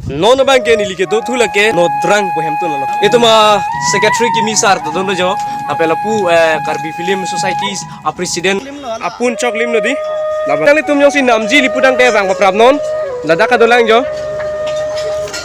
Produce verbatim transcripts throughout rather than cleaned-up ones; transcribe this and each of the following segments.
Non abang ke neli kedo thu lake Nodrang pu hemtun lo. Itum a secretary kimi sar to don jo. Apela pu, eh, Karbi Film Society a president apun choklim lo di. Laban nanglitum jongsi namji lipu tangte vang paprap non. Ladak kedo lang jo.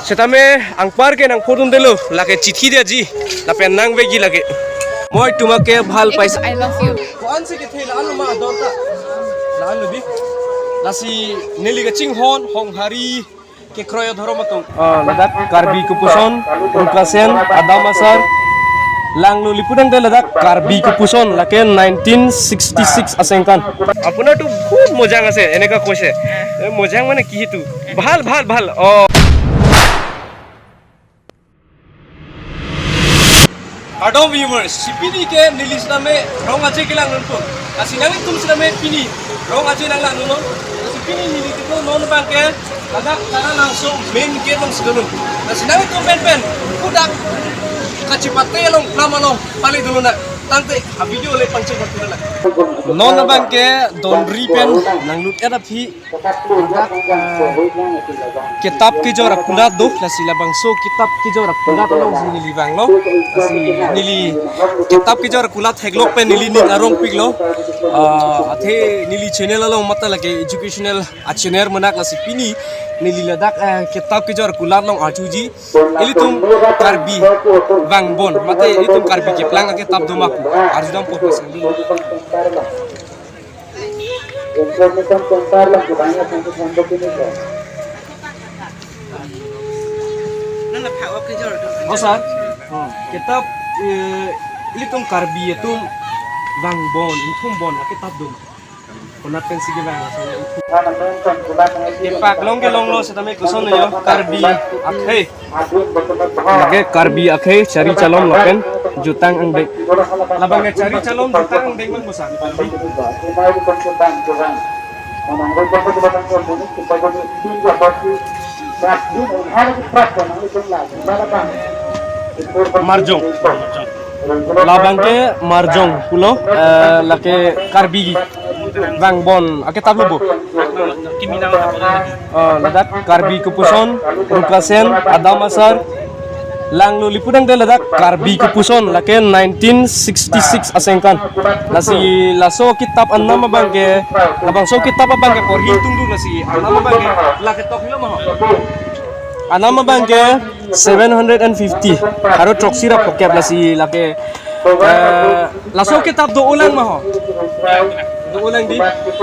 Setame anpar ke nangphodun detlo, lake chithi dia ji. Lapen nangvekji lake. Moi tuma ke bhal paisa. I love you. Ko-an si kethe la-an ma adon ta. La-an lo di. Lasi neli kachinghon Honghari kekroi adhorom atum. Ah, ladak Karbi kepuson, Rukasen, Adam Asar, langno lipu tangte ladak Karbi kepuson, lake nineteen sixty-six asengkan. Apuna tu bahut mojang ase, eneka koise. Eh, mojang mane ki hitu? Bhal, bhal, bhal. Oh. Kardom viewers, si pini ke neli sitame Rong Aje kelang nonpon. Lasi nanglitum sitame pini Rong Aje nanglang non. Lasi pini neli kedo non abang ke ladak Taralangso main gate alongsi donon. Lasi nanglitum penpen pudak kachipate along pram along pale donon na. Tangte a video le pangcheng pangcheng na. Non abang ke dondri pen nanglut et aphi ladak, eh, kitap kejor akulat do, lasi labangso kitap kejor akulat alongsi neli vanglo, lasi neli kitap kejor akulat theklok pen neli ning arongpiklo, ah, athe neli channel along mate lake educational a channel menak, lasi pini neli ladak, eh, kitap kejor akulat along arjuji, ilitum Karbi vangbon, mate ilitum Karbi keplang akitap do ma pu arjudampo, lasi neli Information center lang kita hanya sampai sampai sini, sir. Oh, sir. Hmm. Kitap, eh, ilitum Karbi atum vangbon, ingthumbon akitap do ma? Konat pensi kevang, sir. Kita menonton bulan ini. Ipak long ke longlo, setame koson yo Karbi akhei. Lake Karbi akhei Chari Chalom lapen Jutang Angdeng. Labang ke Chari Chalom Jutang Angdeng man bosan. Marjong. Labang ke Marjong pulo, eh, lake Karbi vangbon akitap lo bo. Kimi nang apa? Ah, ladak Karbi kepuson, Rukasen, Adam Asar, langno lipu tangte ladak Karbi kepuson, lake nineteen sixty-six asengkan. Lasi laso kitap anam abang ke, labangso kitap abang ke porhi tungdung, lasi anam abang ke lake tok hilo ma ho. Anam abang ke seven hundred and fifty. Aro throksi ra phokep, lasi lake, eh, laso kitap do-olang ma ho. Do-olang di.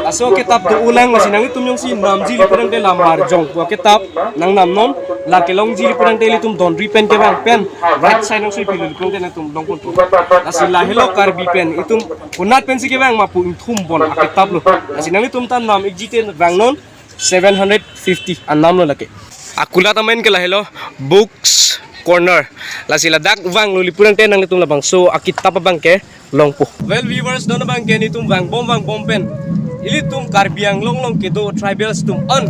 Laso kitap do-olang, lasi nanglitum jongsi namji lipu tangte la Marjong pu akitap nangnam non, la kelongji lipu tangte ilitum dondri pen kevang pen right side alongsi pilo lipu tangte nangtum longpon tu. Lasi lahelo Karbi pen, itum konat pensi kevang ma pu, ingthumbon akitap lo. Lasi nanglitum ta nam ikji te vang non. Seven hundred fifty anam lo lake. Akulat amen ke lahelo Books Corner. Lasi ladak vanglo lipu tangte nanglitum labangso akitap abang ke longpo. Well viewers, non abang ke nitum vangbom vangbom pen ilitum Karbi Anglong along kedo tribals atum an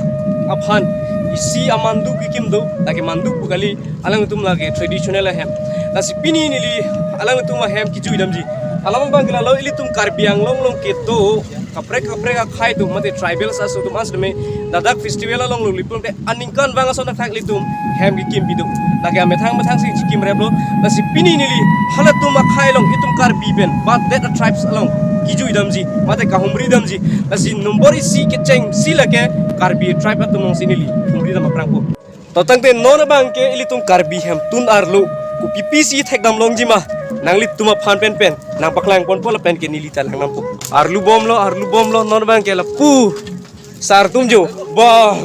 aphan isi amanduk kekim do, lake manduk pu kali, alangtum lake traditional ahem. Lasi pini neli alangtum ahem kejui damji. Alam abang ke lahelo, ilitum Karbi Anglong along kedo kaprek kaprek akhei atum mate tribals aso atum an setame ladak festival along lo lipu tangte aningkanvang ason athak ilitum hem kekim bido. Lake amethang methang si kekim replo. Lasi pini neli halatum akhei along itum Karbi pen badet a tribes along kejui damji mate kahumri damji. Lasi nombor isi kechengsi lake Karbi tribe atum alongsi neli humri dam aphrangpo. To tangte non abang ke ilitum Karbi hemtun arlo kopi pisi thekdam longji ma, nanglitum aphan penpen nangpaklang ponpo lapen ke neli ta langnampo. Arlu bomlo, arlu bomlo, non abang ke lapu sar atum jo. Bah,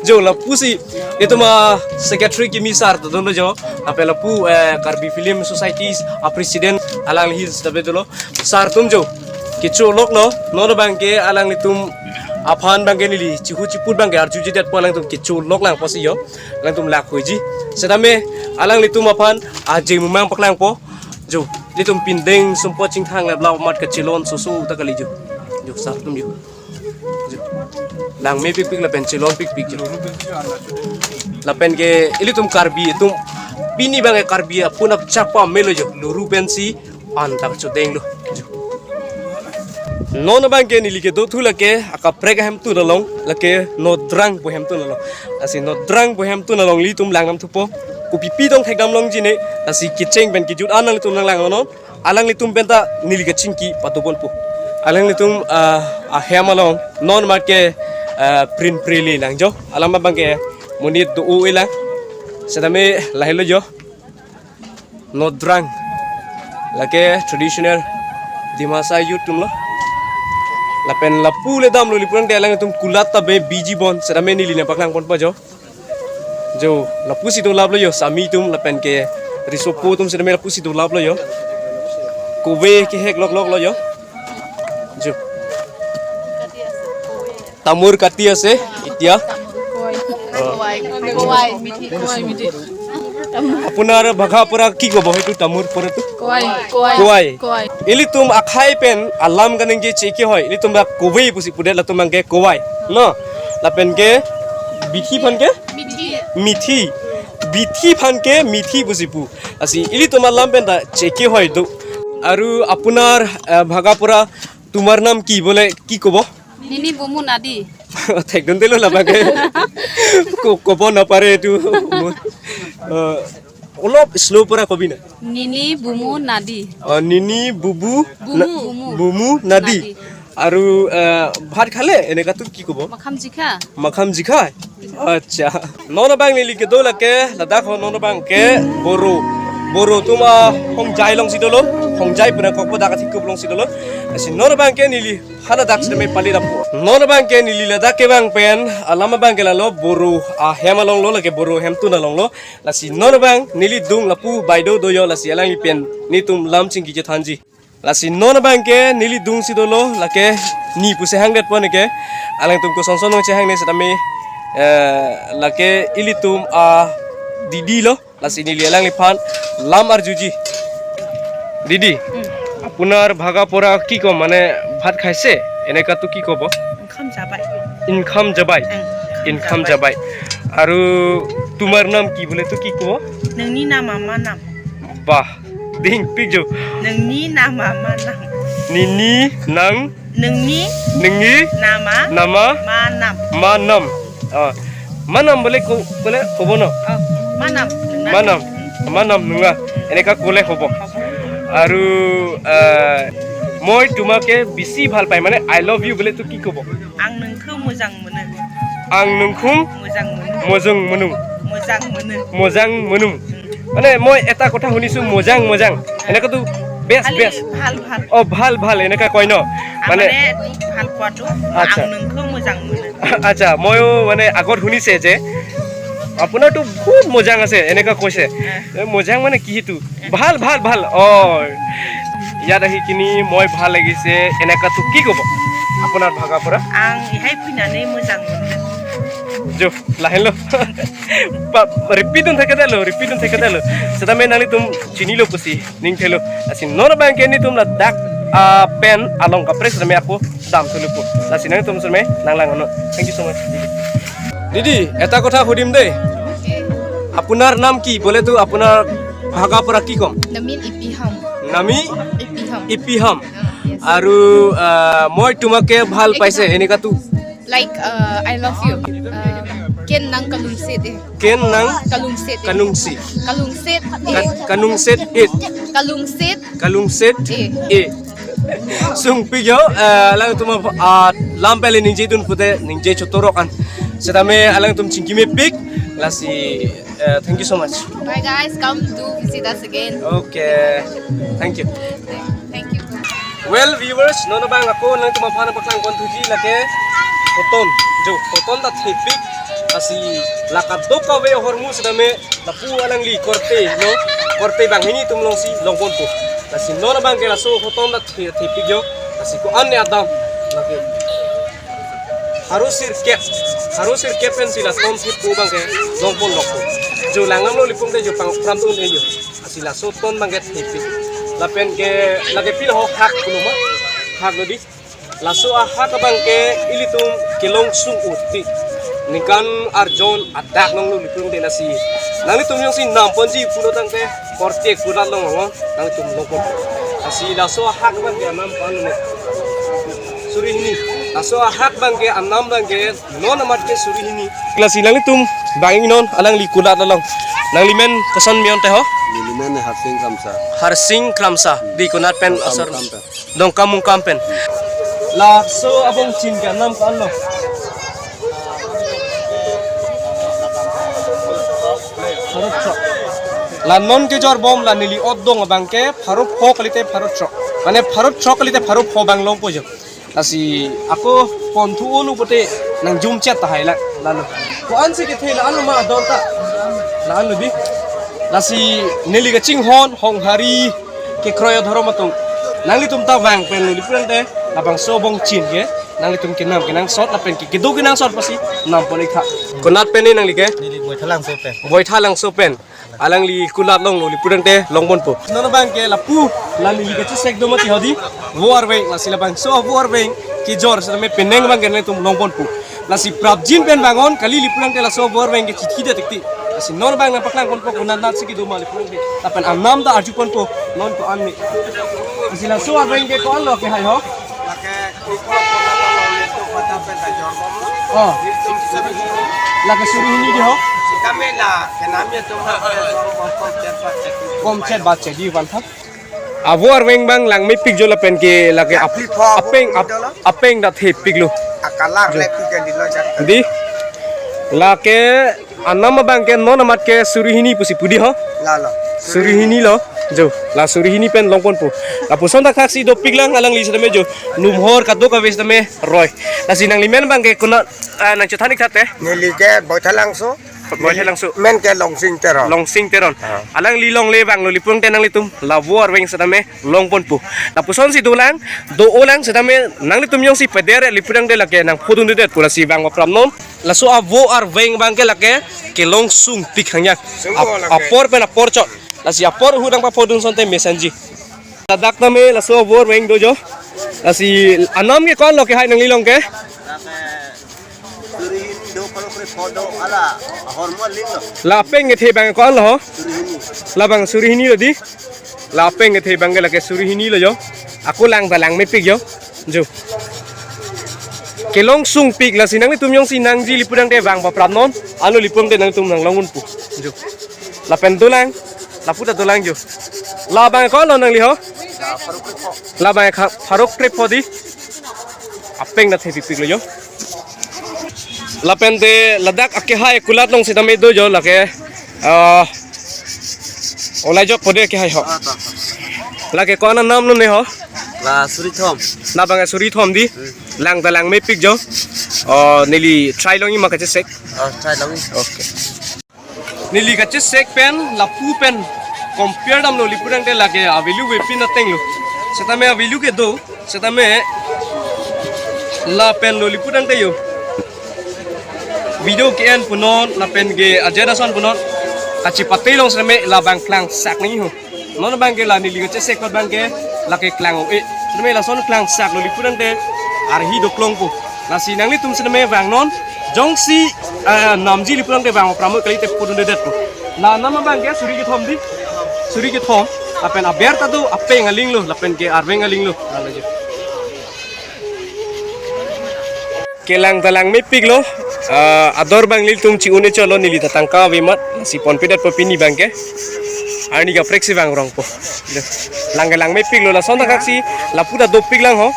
jo lapusi itum a secretary kimi sar to don jo. Lapen lapu, eh, Karbi Film Society a president alangli ta be dolo. Sar atum jo. Kecholoklo, non abang ke alanglitum aphan abang ke neli chihu chiput abang ke arjuji detpo, alangtum kecholok lang pusi jo. Alangtum lak hoiji. Setame alanglitum aphan aje mumang paklangpo. Jo, ilitum pindeng sumpot chingthang le blau mat kachelon soso ta kali jo. Jo, sar atum jo. Jo. Langme pikpik lapen chelon pikpik jo. Lapen ke ilitum Karbi atum pini abang ke Karbi apun apchak pamelo jo. Luru pensi an ta chodenglo. Jo. Non abang ke neli kedo thu lake akaprek ahemtun along, lake Nodrang pu ahemtun along. Lasi Nodrang pu ahemtun along ilitum langnam thupo. Kopipi tong thekdam longji ne, lasi kecheng pen kejut an nanglitum nanglang non. Alanglitum penta neli kachingki patoponpo. Alanglitum, ah, ahem along non mat ke, ah, prin prili nangjo. Alam abang ke monit do-o-e lang. Setame lahelo jo. Nodrang. Lake traditional Dimasa youth atum lo. Lapen lapu le damlo, lapu nang de alanglitum kulat ta be biji bon. Setame neli nangpaklangponpo jo. Jo, lapusi dolaplo jo, sami atum lapen ke risopo atum setame lapusi dolaplo jo. Kove kehek lokloklo jo. Jo. Tamur kati ase, itya. Kowai. Kowai. Kowai. Mithi. Kowai mithi. Apunar bhaga pora ki kobo, hetu tamur pora tu? Kowai. Kowai. Kowai. Kowai. Ilitum akhai pen alam kaningje cheke hoi. Ilitum ba kove pusi pudet, latum abang ke kowai. No? Lapen ke bithi aphan ke? Mithi. Mithi. Bithi aphan ke mithi pusi pu. Lasi ilitum alam penta cheke hoi do. Aru apunar, eh, bhaga pora, tumar nam ki bole ki kobo? Nini bumu Nadi. Thekdun delo labang ke. Ko-, kobo napare tu. Eh, olop slow pora kobi na. Nini bumu Nadi. Oh, nini bubu Bumu. Na-, Bumu. Bumu Nadi. Nadi. Aru, eh, bhat khale, eneka tu ki kobo? Makham jikha. Makham jikha? Acha. Non abang neli kedo lake, ladak ho non abang ke Boro. Boro atum ahongjai alongsi dolo. Hongjai pu nangkokpo, dak athikup alongsi dolo. Lasi non abang ke neli haladak setame pali dapo. Non abang ke neli ladak kevang pen, alam abang ke lalo Boro ahem along lo, lake Boro ahemtun along lo. Lasi non abang neli dung lapu baideo do jo, lasi alangli pen netum lam chingki chethanji. Lasi non abang ke neli dungsi dolo, lake ni pusi hangdetpo neke. Alangtum kosonson nangchehang ne setame, eh, lake ilitum adidi lo, lasi neli alangliphan lam arjuji. Didi, Hmm. apunar bhaga pora ki ko, mane bhat khaise, eneka tu ki kobo? Inkham jabai. Inkham jabai. Hmm. Inkham jabai. Aru tumar nam ki bole tu ki kobo? Nangni nam ama nam. Bah, dingpik jo. Nangni nam ama nam. Nini nang. Nangni. Nangni. Nama. Nama. Ma nam. Ma nam. Ah. Ma nam bole ko, bole kobo no? Oh, ma nam. Nunga. Ma nam. Hmm. Ma nam nunga. Eneka kole hobo. Hobo. Aru, eh, moi tumake bisi bhal pai, mane I love you bole tu ki kobo? Ang nangkhu mojang mono. Ang nangkhum mojang mono. Mojang mono. Mojang mono. Mojang mono. Hmm. Mane moi eta kotha hunisu, mojang, mojang. Eneka tu best, খালি best. Bhal, bhal. Oh, bhal, bhal, eneka koi no. Ah, Mane mane tu bhal kowa tu, Acha. Ang nangkhu mojang mono. Acha, moiyo mane agot hunise je, apunar tu bahut mojang ase, eneka koise. Eh. Eh, mojang mane ki tu? Bhal, bhal, bhal. Oh. Yat ahi kini, moi bhal lagise, eneka tu ki kobo? Apunar bhaga pora? Ang ehai phuinane mojang mono. Jo, lahenlo. Pa, repeat dun thekthelo, repeat dun thekthelo. Setame nanglitum chinilo pusi ning thelo. Lasi non abang ke netum ladak, ah, pen along kaprek setame ako damthu lapu. Lasi nanglitum setame nanglang non. Thank you so much. Didi, eta kotha hudim de. Apunar nam ki bole tu apunar bhaga pora ki kom? Nami Ipiham. Nami Ipiham. Ipiham. Ah, yes. Aru, ah, moi tumake bhal paise, eneka tu? Like, uh, I love you. Uh, ken nang kalungset eh. Ken nang Kalungset eh. Kanungsi. Kalungset eh. Ka-, kanungset it. Kalungset. Kalungset Eh. it. Sungpik jo, eh, alangtum, ah, lam pele ningje dun pute ningje chotorok an. Setame alangtum chingki mepik, lasi, eh, thank you so much. Bye guys, come to visit us again. Okay. Thank you. Thank you. Well, viewers, non abang ako nangtum aphan paklang kon thuji lake hoton. Jo, hoton ta thepik. Lasi la kadokave ahormu setame lapu alangli korte, no? Korte banghini atum alongsi longponpo. Lasi non abang ke laso hoton ta the-, thepik jo. Lasi ko-an ne adam. Lake. Haro sirkep. Haro sirkep pensi la ton thepo abang ke longpon lokpo. Jo langnamlo lapu te jo pangpram tun e jo. Lasi laso ton abang ke thepik. Lapen ke lake pil ho hak pulo ma. Hak lo di. Laso ahak abang ke ilitum kelong sung uti. Ningkan arjon adak longlo lapu te lasi. Nanglitum jongsi namponji pulo tangte korte kulat long long. Nanglitum longpon. Lasi laso ahak abang ke nampan ne. Suri hini. Laso ahak abangke, anam abangke, non amat ke suri hini. Lasi nanglitum bang-ik non, alangli kulat along. Nangli men koson me-on te ho? Neli men Harsing Kramsa. Harsing Kramsa. Di konat pen Dongkamukam asor? Pen. Dongkamukam pen. Laso abongchin ke anam ko-anlo? Pharo throk. La non kejor bom la neli odong abangke pharo pho kalite pharo throk. Mane pharo throk kalite pharo pho abang longpo jo. Lasi ako ponthu ulu pute nang jumchet tahai la, lalo. Ko-ansi kethe la-anlo ma ador ta. La-anlo di. Lasi neli kachinghon Honghari kekroi adhorom atum. Nanglitum ta vang pen neli purang te, labangso abongchin ke nanglitum kenam kenangsot lapen ke kedo kenangsot pasi nam pon-ik tha. Konat pen ni nangli ke? Neli Boithalangso pen. Boithalangso pen. Alangli kulat longlo, neli purang te longponpo. Non abangke lapu, la neli kachesek do mati hodi, vo arveng, lasi labangso vo arveng kejor setame penang abangke nangtum longponpo. Lasi prapjin pen vang-on kali, neli purang te laso vo arveng ke chithi det tikti. Lasi non abang nangpaklang ponpo konat natsi kedo ma neli purang te. Lapen anam ta arju ponpo, non ko-an ni. Lasi laso arveng ke ko-anlo kehai ho? Lake Oh. Lake suri hini di ho? Sitame la kenamya tum ha, kom chet ba chet di van thap. Avo arveng abang langmepik jo lapen ke lake ap-, apeng, ap-, apeng ta thepiklo. Akalar Jo. Lepi ke dilo jak. Di. Lake anam abangke non amat ke suri hini pusi pu di ho? Lalo. Suri hini lo. Jo, la suri hini pen longponpo. Lapuson thakthak si dopik lang alangli setame jo. Numhor kadokave setame roi. Lasi nangli men abangke konat, ah, nangchethan-ik tha te? Neli ke Boithalangso. Boithalangso. Men ke Longsing Teron. Longsing Teron. Ah. Alangli longle vanglo, neli purang te nanglitum la vo arveng setame longponpo. Lapuson si dolang, do-olang setame nanglitum jongsi peder neli purang te lake nangphodun det pu, lasi vang paprap non. Laso avo arveng abangke lake kelong sungpik hangyang. Sungpik Ap-, lake. Apor pen apor chot. Lasi apor ahut nangpaphodun asonte mesenji. Ladak tame laso avo arveng do jo. Lasi anam ke ko-anlo kehai nangli along ke? Suri hini do, pharo krepho do, ala ahormu aling lo. La apeng kethe abang ko-anlo ho? Suri hini. Labang suri hini lo di. La apeng kethe abangke lake suri hini lo jo. Ako lang ta langmepik jo. Jo. Kelong sungpik, lasi nanglitum jongsi nangji neli purang te vang paprap non. Ano neli purang te nangtum nanglongponpo. Jo. Lapen dolang. Lapu ta dolang jo. Labang ko-anlo nangli ho? Labang kha pharo krepho di. Apeng ta thepikpiklo jo. Lapen te ladak akehai kulat along setame do jo lake, ah, olai jok pode kehai ho. Ah, ta, ta. Lake ko-an anam lo ne ho? La suri thom. Labang suri thom di. Hmm. Lang ta langmepik jo. Oh, neli try longji ma kachesek? Ah, try longji. Okay. Neli kachesek pen, lapu pen compare damlo, neli purang te lake a-value vepin ateng lo. Setame a-value ke do, setame lapen lo neli purang te jo. Video ke-en punon, lapen ke ajat ason punon. Kachepate long setame labang klangsak ni ho. Non abangke la neli kachesek abangke lake klang-o-e. Setame lason klangsak lo neli purang te arhi doklongpo. Lasi nanglitum setame vang non. Jongsi, eh, namji neli purang te vang paprap mo kalite pudun det po. La anam abangke suri kethom di. Suri kethom. Lapen aber ta do apeng aling lo. Lapen ke arveng aling lo. Lalo jo. Kelang ta langmepiklo, ah, ador abang nelitum chi-un-e chotlo, neli ta tangka ave amat, si ponpedet po pini abangke. Arni kaprek si vangrongpo. Lang ke langmepiklo, lason thakthak si lapu ta dopik lang ho.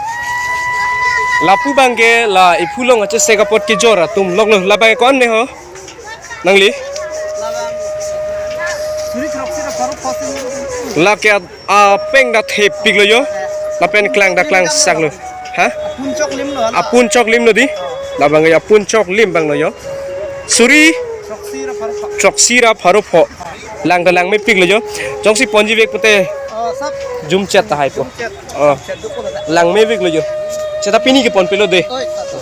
Lapu abangke la iphu along kachesek apot kejor atum loklo, labang ko-an ne ho? Nangli? Lake apeng ta thepiklo jo. Lapen klang ta klangsak lo. Ha? Apun choklim lo, hala. Apun choklim lo di. Labang ya apun choklim abang lo jo. Suri. Choksi ra pharo pho. Choksi ra pharo pho. Lang ta langmepiklo jo. Jongsi ponji vek pute. Oh, sab. Jumchet tahai po. Jumchet. Oh. Jumchet do po la. Langmeveklo jo. Seta pini keponpelo de. Oi, ta, ta.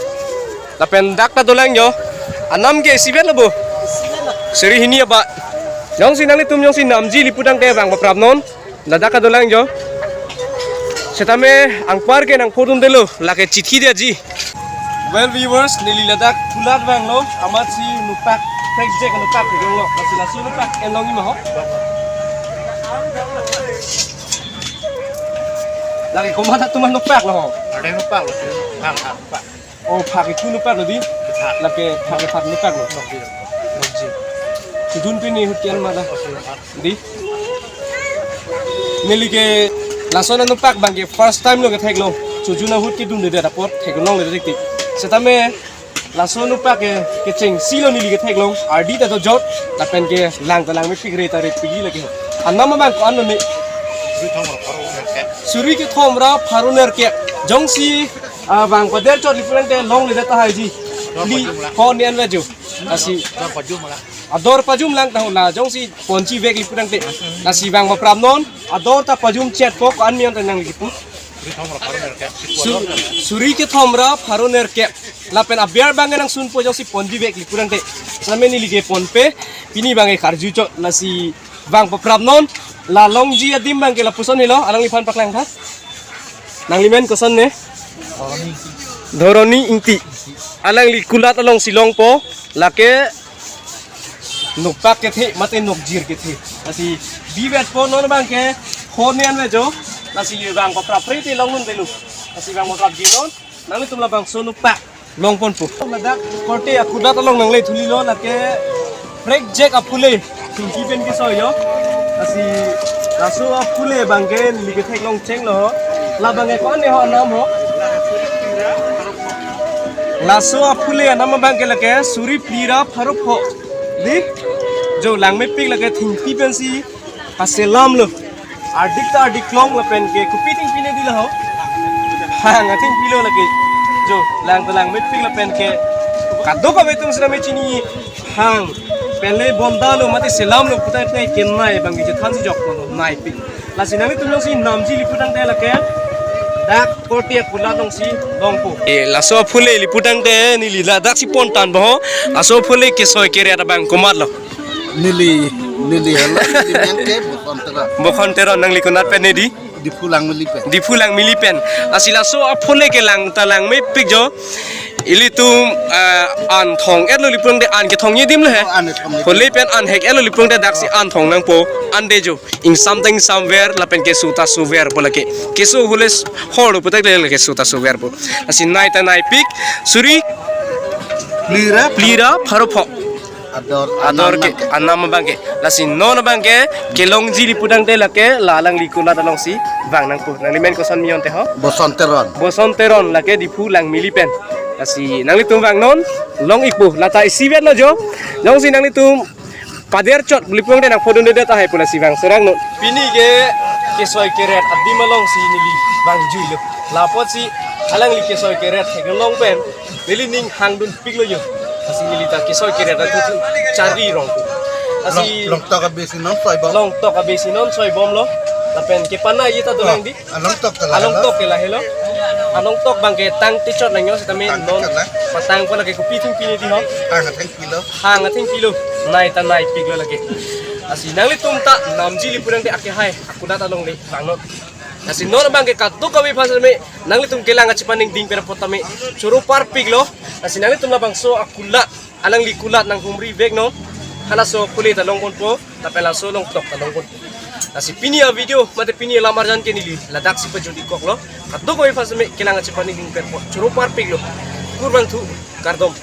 Lapen dak ta dolang jo. Anam ke isivet lo bo. Isivet lo. Suri hini aba. Jongsi nanglitum jongsi namji neli pudang te vang paprap non. Ladak ta dolang jo. Setame anpar ke nangphodun detlo, lake chithi detji. Well viewers, neli ladak kulat vanglo, amatsi nupak, prek jek nupak vanglo, lasi laso nupak enlongji ma ho. Lake komat atum an nupak lo ho. Ada nupak lo, hang hang pak. Oh, phak itu nupak lo di. Phak. Lake phak phak nupak lo. Nokji. Nokji. Sujun pini ahut ke-an ma da. Oke, phak. Di. Neli ke lason anupak abang ke first time lo kethek long. Sujun ahut kedunde det apot theklongledet tik. Setame lason anupak ke kechengsi lo neli kethek long. Ardi ta dojot lapen ke lang ta langmepik, re ta repikji lake. Anam abang ko-an lo ne. Suri kethom ra pharo nerkep. Suri kethom ra pharo nerkep. Jongsi, ah, vang pader chot li pulang te longledet tahai ji. Ador pajum lang. Li ko ne-an vejo. Lasi. Ador pajum lang. Ador pajum lang ta ho la jongsi ponchivek li pulang te. Lasi vang paprap non. Ador ta pajum chet po, ko-an mi-an ta nangli kipu. Suri kethom ra pharo nerkep. Su-, suri kethom ra pharo nerkep. Lapen aber abang nangsunpo jongsi ponchivek li pulang te. Setame neli ke ponpe. Pini abang ke karju chot, lasi vang paprap non. La longji adim abang ke lapuson helo, alangliphan paklang tha. Nanglimen koson ne? Dhoroni Ingti. Alangli kulat alongsi longpo, lake nupak kethe mate nokjir kethe. Lasi bivetpo, non abang ke ko ne-an vejo. Lasi vang paprap pre te longdunde lo. Lasi vang paprapji non. Nanglitum labangso anupak longponpo. Ladak korte akulat along nangle thuli lo, lake prekjek aphule thingki pen kesoi jo. Lasi laso aphule abang ke neli kethek long cheng lo. La abang ke ko-an ne ho anam ho. Laso aphule anam abang ke lake suri phli ra pharo pho. Di? Jo langmepik, lake thingpi pensi paselam lo. Ardik ta ardik long lapen ke kopi thingpi ne di la ho. Hang athingpi lo lake. Jo lang ta langmepik lapen ke kadokave atum setame chini hang. Pen le bonda lo mate selam lo putai putai kenai abang ke chethansi jokpo lo, naipik. Lasi nanglitum jongsi namji li putangte lake dak korte akulat alongsi longpo. E, laso aphule li putangte neli ladaksi pontang bo ho. Laso aphule kesoi keret abang komat lo? Neli, neli hala, neli men ke Boson Teron. Boson Teron, nangli konat pen ne di? Diphu Langmili pen. Diphu Langmili pen. Lasi laso aphule ke lang ta langmepik jo. Ilitum, ah, an thong-etlo li putangte, an kethongji adim lo he. Oh, an kethongji adim. Phule pen an hek-etlo li putangte daksi an thong nangpo. Ante jo. Ingsamtang ingsamver lapen keso ta soverpo lake. Keso ahule s-, hor lo putak le keso ta soverpo. Lasi nai ta naipik, suri phli ra, phli ra pharo pho. Ador, ador anam ke, abang ke. Anam abang ke. Lasi non abang ke kelongji li putangte lake la alangli kulat alongsi vang nangpo. Nangli men koson mi-on te ho? Boson Teron. Boson Teron lake Diphu Langmili pen. Lasi nanglitum vangnon, long-ikpo. La ta isivet lo jo. Jongsi nanglitum pader chot li putangte nangphodundedet tahai pu, lasi vang serang non. Pini ke kesoi keret adim alongsi neli vangjuilo. La apotsi alangli kesoi keret theklong pen neli ning hangdunpiklo jo. Lasi neli ta kesoi keret atum charli rong. Lasi long, longtok abesi non soi bom. Longtok abesi non soi bomlo. Lapen kepana ye ta dolang di. Alongtok ke la. Alongtok ke lahelo. Alongtok abang ke tang tichot lang yo setame non. Tang tichot lang. Patangpo lake kopi thingpi ne di ho? Hang athingpi lo. Hang athingpi lo. Nai ta naipiklo lake. Lasi nanglitum ta namji li putangte akehai akulat along le vangnon. Lasi non abang ke kadokave aphan setame nanglitum kelang kachepaningding pen apot tame choro parpiklo. Lasi nanglitum labangso akulat, alangli kulat nanghumriveknon. Halaso aphule ta longponpo, lapen laso alongtok ta longponpo. Lasi pini avideo mate pini alam arjan ke neli ladaksi pajut-ikkoklo. Kadokave aphan setame kelang kachepaningding pen apot choro parpiklo. Kurvangthu, kardom.